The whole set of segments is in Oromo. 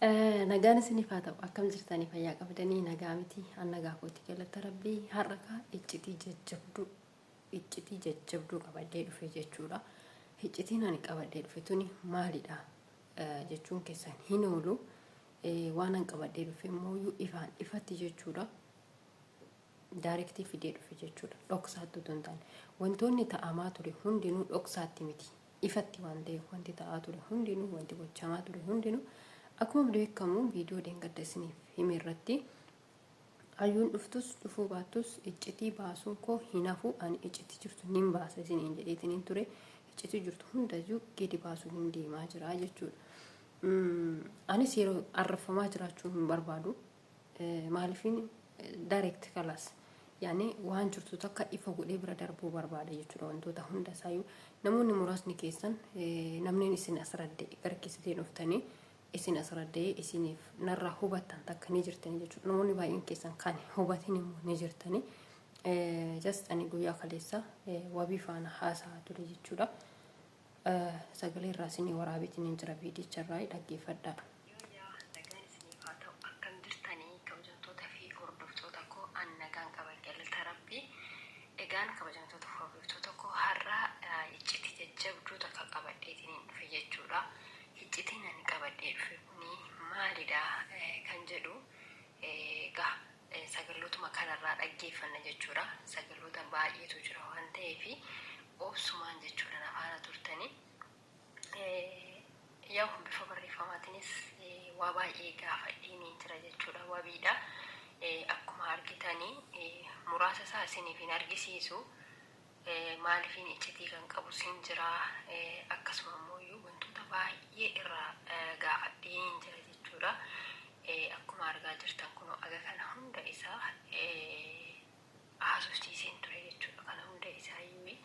Nagaan isiniif haa ta'u. Akkam jirtanii fayyaa qabdanii nagaa miti. An nagaa kooti galata rabbii. Har'a kaa iccitii jajjabduu iccitii jajjabduu qabadhee dhufe jechuudha. Iccitiin ani qabadhee dhufe tuni maalidha jechuun keessan hin oolu. Waan an qabadhee dhufe immoo ifaan ifatti jechuudha. Daarektii fidee dhufe jechuudha. Dhoksaatti utuu hin taane. Wantoonni ta'amaa ture hundinuu dhoksaatti miti. Ifatti waan ta'eef wanti ta'aa ture hundinuu, wanti gochamaa ture hundinuu akkuma beekamu viidiyoo dheengadda isiniif hime irratti Ayyuun dhuftus dhufuu baattus iccitii baasuun koo hin hafu ani iccitii jirtu nin baasa isiniin jedheetiniin ture iccitii jirtu hundayyuu gadi baasuu hin deemaa jira jechuudha. Anis yeroo arrabfamaa jiraachuu hin barbaadu. Maaliifin direct kalas yaani waan jirtu takka ifa godhee bira darbuu barbaada jechuudha wantoota hunda isaayyuu namoonni muraasni keessan namni isin as radda'e gara keessatiin dhuftanii isin as radda'ee isiniif narraa hubattan takka ni jirtanii jechuudha namoonni baay'een keessan kan hubatin immoo ni jirtanii just ani guyyaa kaleessa wabii faana haasa'aa ture jechuudha sagalee irraa isinii waraabeetiin hin jira viidicha irraa dhaggeeffadhaa. Yooyyaa nagaan isiniif haa ta'u akkam jirtanii kabajamtoota fi hordoftoota koo an nagaan qaba galata rabbii egaan kabajamtoota fi hordoftoota koo har'a icciti jajjabduu takka qabadheetiniin dhufe jechuudha iccitiin ani qabadhee dhufe kuni maalidha kan jedhu egaa sagalootuma kanarraa dhaggeeffanna jechuudha sagaloota baay'eetu jira waan ta'eef obsumaan jechuudha na faana turtanii Yaw bifa barreeffamaatiinis waa baay'ee gaafadheenii jira jechuudha wabiidha. Akkuma argitanii muraasa isaa isiniif hin argisiisu. Maalifiin iccitii kan qabus hin jira. Akkasuma immoo wantoota baay'ee irraa gaafadheenii jira jechuudha. Akkuma argaa jirtan kun aga kana hunda isaa haasofsiiseen ture jechuudha. Kana hunda isaa iyyuu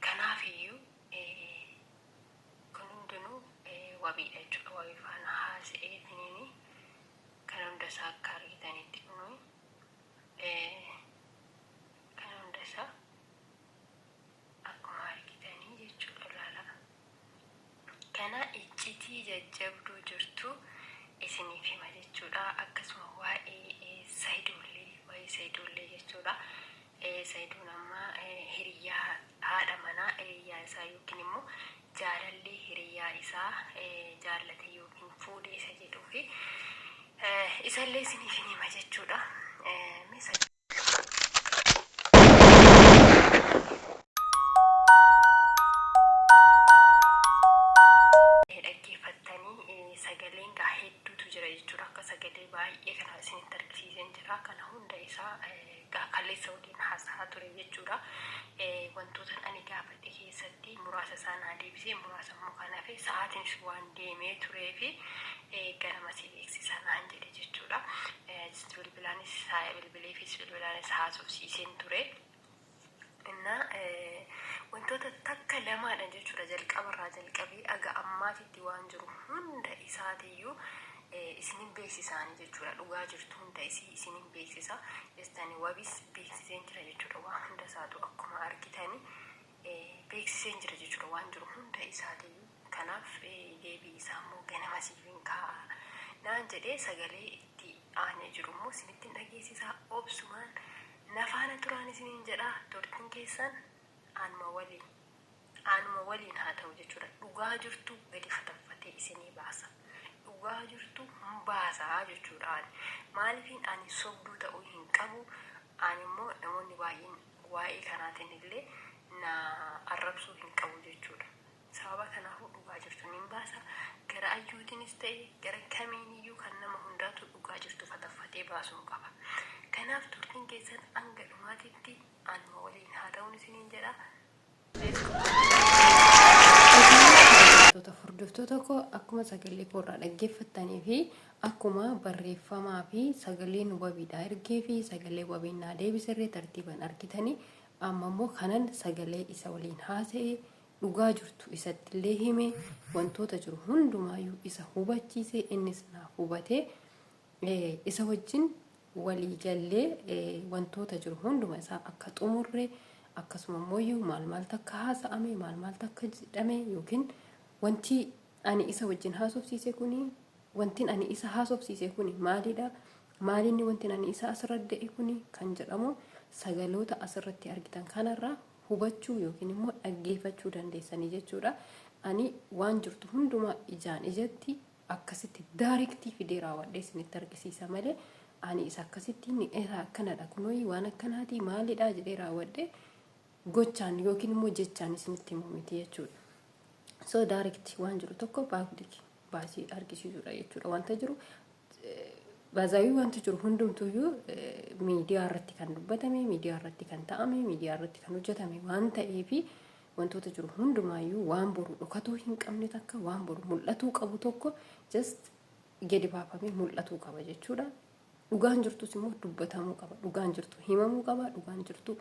Kanaafiyyuu kun hundinuu wabiidha jechuudha. Wabii faana haasa'eetiniini kan hunda isaa akka argitanitti kunuu kan hunda isaa akkuma argitanii jechuudha ilaala. Kana iccitii jajjabduu jirtu isiniif hima jechuudha. Akkasuma waa'ee Sayidoollee waa'ee Sayidoollee jechuudha. Sayidoon amma hiriyyaa haadha manaa hiriyyaa isaa yookiin immoo jaalallee hiriyyaa isaa jaallate yookiin fuudhee isa jedhuu fi isallee isiniif hin hima jechuudha. Mee dhaggeeffattanii sagaleen gaa hedduutu jira jechuudha. Akka sagalee baay'ee kana isinitti argisiiseen jira. Kana hunda isaa gaa kaleessa waliin haasa'aa ture jechuudha. Wantoota ani gaafadhe keessatti muraasa isaa naa deebisee muraasa immoo kan hafe sa'aatiinis waan deemee turee fi ganama si beeksisa naan jedhe jechuudha. Bilbilaanis bilbileefis bilbilaanis haasofsiiseen ture. Innaa wantoota takka lamaadha jechuudha jalqabarraa jalqabee aga ammaatitti waan jiru hunda isaatiiyyuu isinin beeksisaani jechuudha dhugaa jirtu hunda isii isinin beeksisa jettani wabis beeksiseen jira jechuudha waan hunda isaatu akkuma argitani beeksiseen jira jechuudha waan jiru hunda isaatiiyyuu kanaaf deebii isaa immoo ganama siif hin kaa'a naan jedhee sagalee itti aanee jiru immoo isinitti hin dhageessisaa obsumaan Na faana turaan isiniin jedha turtiin keessan anuma waliin anuma waliin haa ta'u jechuudha dhugaa jirtu gadi fataffatee isinii baasa dhugaa jirtu hin baasa jechuudha ani maalifiin ani sobduu ta'uu hin qabu ani immoo namoonni baay'een waa'ee kanaatiin illee na arrabsuu hin qabu jechuudha Sababa kanaafuu dhugaa jirtu nin baasa. Gara Ayyuutiinis ta'e gara kamiiniyyuu kan nama hundaatu dhugaa jirtu fataffatee baasuun qaba. Kanaaf turtiin keessan hanga dhumaatitti anuma waliin haa ta'uun isiniin jedha. Let's go. Egaa kabajamtoota hordoftoota koo akkuma sagalee koo irraa dhaggeeffattanii fi akkuma barreeffamaa fi sagaleen wabiidhaa ergee fi sagalee wabiin naa deebiserree tartiiban argitanii amma immoo kanan sagalee isa waliin haasa'e dhugaa jirtu isattillee hime, wantoota jiru hundumaayyuu isa hubachiise, innis naaf hubate, isa wajjin walii gallee wantoota jiru hunduma isaa akka xumurre, akkasuma immoo maal maaltu akka haasa'ame, maal maaltu akka jedhame yookiin wanti ani isa wajjin haasofsiise kuni Wantin ani isa haasofsiise kuni maalidha? Maalinni wantin ani isa asirra da'e kuni kan jedhamu sagaloota asirratti argitan kanarraa hubachuu yookiin immoo dhaggeeffachuu dandeessanii jechuudha. Ani waan jirtu hundumaa ijaan ijatti akkasitti direct fidee raawwadhee isinitti argisiisa malee, ani isa akkasitti isa akkanadha, kunoo waan akkanaati, maalidha jedhee raawwadhee gochaan yookiin immoo jechaan isinitti himu miti jechuudha. So direct waan jiru tokko public baasii argisiisudha jechuudha. Wanta jiru baazaawii, wanti jiru hundumtuyyuu miidiyaa irratti kan dubbatame, miidiyaa irratti kan ta'ame, miidiyaa irratti kan hojjetame waan ta'eefi, wantoota jiru hundumaayyuu waan boru dhokatuu hin qabne takka, waan boru mul'atuu qabu tokko just gadi baafamee mul'atuu qaba jechuudha. Dhugaan jirtus immoo dubbatamuu qaba. Dhugaan jirtu himamuu qaba. Dhugaan jirtu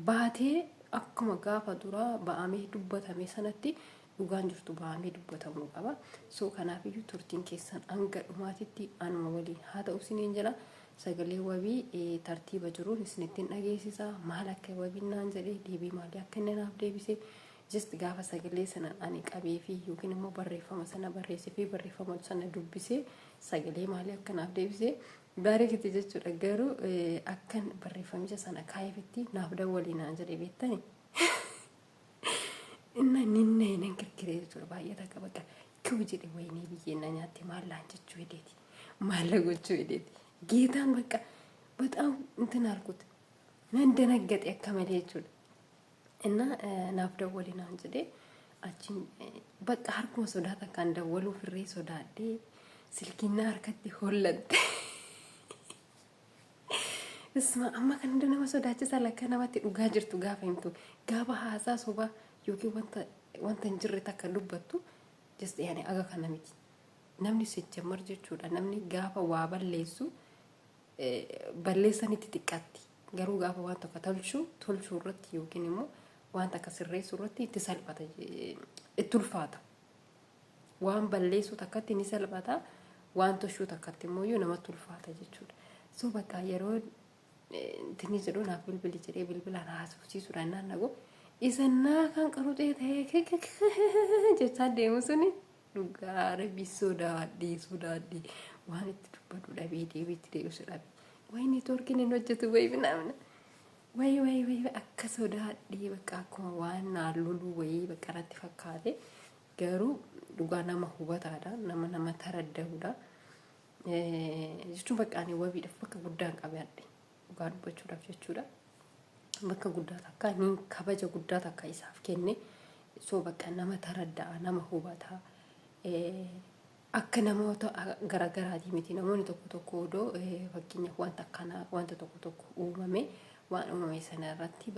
baatee akkuma gaafa duraa ba'amee dubbatame sanatti dhugaan jirtu ba'amee dubbatamuu qaba. So kanaafiyyuu turtiin keessan hanga dhumaatitti anuma waliin haa ta'u isiniin jedha. Sagalee Wabii tartiiba jiruun isinittiin dhageessisa. Maal akka Wabiin naan jedhee, deebii maalii akka inni naaf deebise, just gaafa sagalee sana ani qabee fi yookiin immoo barreeffama sana barreessee fi barreeffama sana dubbisee sagalee maalii akka naaf deebise direct jechuudha. Garuu akkan barreeffamicha sana kaayefetti naaf dawwalii naan jedhee beektani. Inna ninna nan kirkiree jechuudha, baay'ee takka bakka kiw jedhe. Wayinii biyyeen na nyaatte, maallaan jechuu hedeeti, maalla gochuu hedeeti. ጌታን በቃ በጣም እንትን አልኩት፣ nan ደነገጤ akka malee jechuudha. እና naaf dawwali naan jedhee, achiin bakka harkuma sodaa takkaan dawwaluu firree sodaadhee silkiin harkatti hollatte. Isma amma kan hunda nama sodaachisa lakka namatti dhugaa jirtu gaafa himtu, gaafa haasaa sobaa yookiin wanta hin jirre takka dubbattu just yaani aga kana miti. Namni sijjammar jechuudha, namni gaafa waa balleessu balleessan itti xiqqaatti, garuu gaafa waan tokko tolchuu tolchuu irratti yookiin immoo waan takka sirreessuu irratti itti salphata, itti ulfaata. Waan balleessuu takkatti ni salphata, waan tolchuu takkatti immoo namatti ulfaata jechuudha. So bakka yeroo tinni jedhu naaf bilbili jedhee bilbilaan haasofsiisuudhaan naan nagu isannaa kan qaruxee ta'ee jechaa deemu suni, dhugaa Rabbii sodaadhee sodaadhee waan itti dubbadhu dhabee deebiitti deebisu dhabe. Wayi networkiin hin hojjetu, wayi minaamna. Wayi wayi wayi, akka sodaadhee bakka akkuma waan naan loluu wayii bakka irratti fakkaate, garuu dhugaa nama hubataadha, nama taradda'uudha. Jechuun bakka ani Wabiidhaaf bakka guddaan qabaadhe, dhugaa dubbachuudhaaf jechuudha. Bakka guddaa takka ni kabaja guddaa takka isaaf kenne. So bakka nama taradda'a, nama hubataa. Akka namoota garaagaraatii miti. Namoonni tokko tokko odoo fakkeenyaaf wanta akkanaa, wanta tokko tokko uumame, waan uumame sana irratti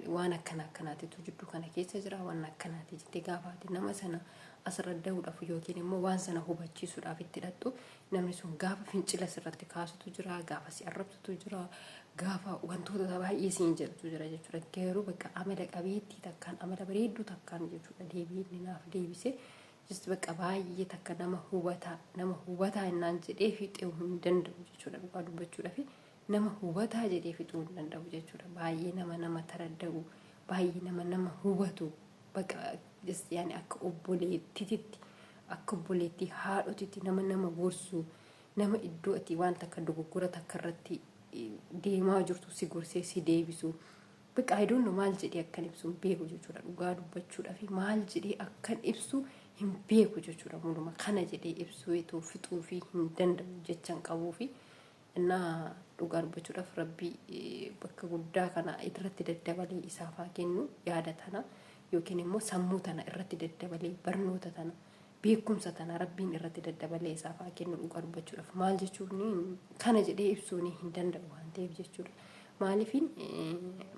waan akkana akkanaatitu jidduu kana keessa jira, waan akkanaati jettee gaafaati nama sana asirra da'uudhaaf yookiin immoo waan sana hubachiisuudhaaf itti hidhattu, namni sun gaafa fincila sirratti kaasutu jira, gaafa si arrabsutu jira, gaafa wantoota baay'ee siin jedhutu jira jechuudha. Garuu bakka amala qabeettii takkaan, amala bareedduu takkaan jechuudha deebii inni naaf deebise. Just bakka baay'ee takka nama hubataa, nama hubataa innaan jedhee fixuu hin danda'u jechuudha, dhugaa dubbachuudhaaf nama hubataa jedhee fixuu hin danda'u jechuudha. Baay'ee nama taradda'u, baay'ee nama hubatu, bakka just yaani akka obboleettititti, akka obboleettii haadhotitti nama gorsu, nama iddoo ati waan takka dogoggora takka irratti deemaa jirtu si gorsee si deebisu. Bakka I don't know maal jedhee akkan ibsu hin beeku jechuudha. Dhugaa dubbachuudhaaf maal jedhee akkan ibsu hin beeku jechuudha. Muluma kana jedhee ibsuu itoo fixuu fi hin danda'u jechan qabuu fi innaa dhugaa dubbachuudhaaf Rabbii bakka guddaa kana irratti daddabalee isaaf haa kennu. Yaada tana yookiin immoo sammuu tana irratti daddabalee, barnoota tana, beekumsa tana Rabbiin irratti daddabalee isaaf haa kennu. Dhugaa dubbachuudhaaf maal jechuun kana jedhee ibsuun hin danda'u waan ta'eef jechuudha. Maaliifin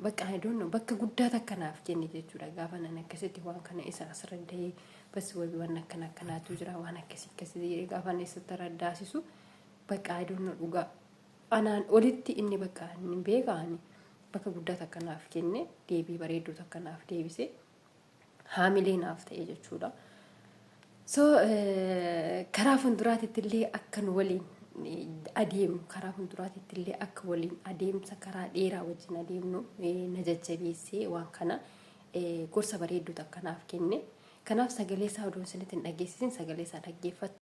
bakka I don't know bakka guddaa takka naaf kenne jechuudha. Gaafa nan akkasitti waan kana isa asirra dahee bas Wabii waan akkana akkanaatu jira, waan akkasii akkasii jedhee gaafa isatti raddaasisu, bakka I don't know, dhugaa anaan olitti inni bakka inni beeka ani bakka guddaa takka naaf kenne, deebii bareedduu takka naaf deebise, haamilee naaf ta'e jechuudha. So karaa fuulduraatitti illee akkan waliin adeemnu, karaa fuulduraatitti illee akka waliin adeemsa karaa dheeraa wajjin adeemnu na jajjabeessee waan kana gorsa bareedduu takka naaf kenne. Kanaaf sagalee isaa odoo isinitti hin dhageessisin sagalee isaa dhaggeeffattu.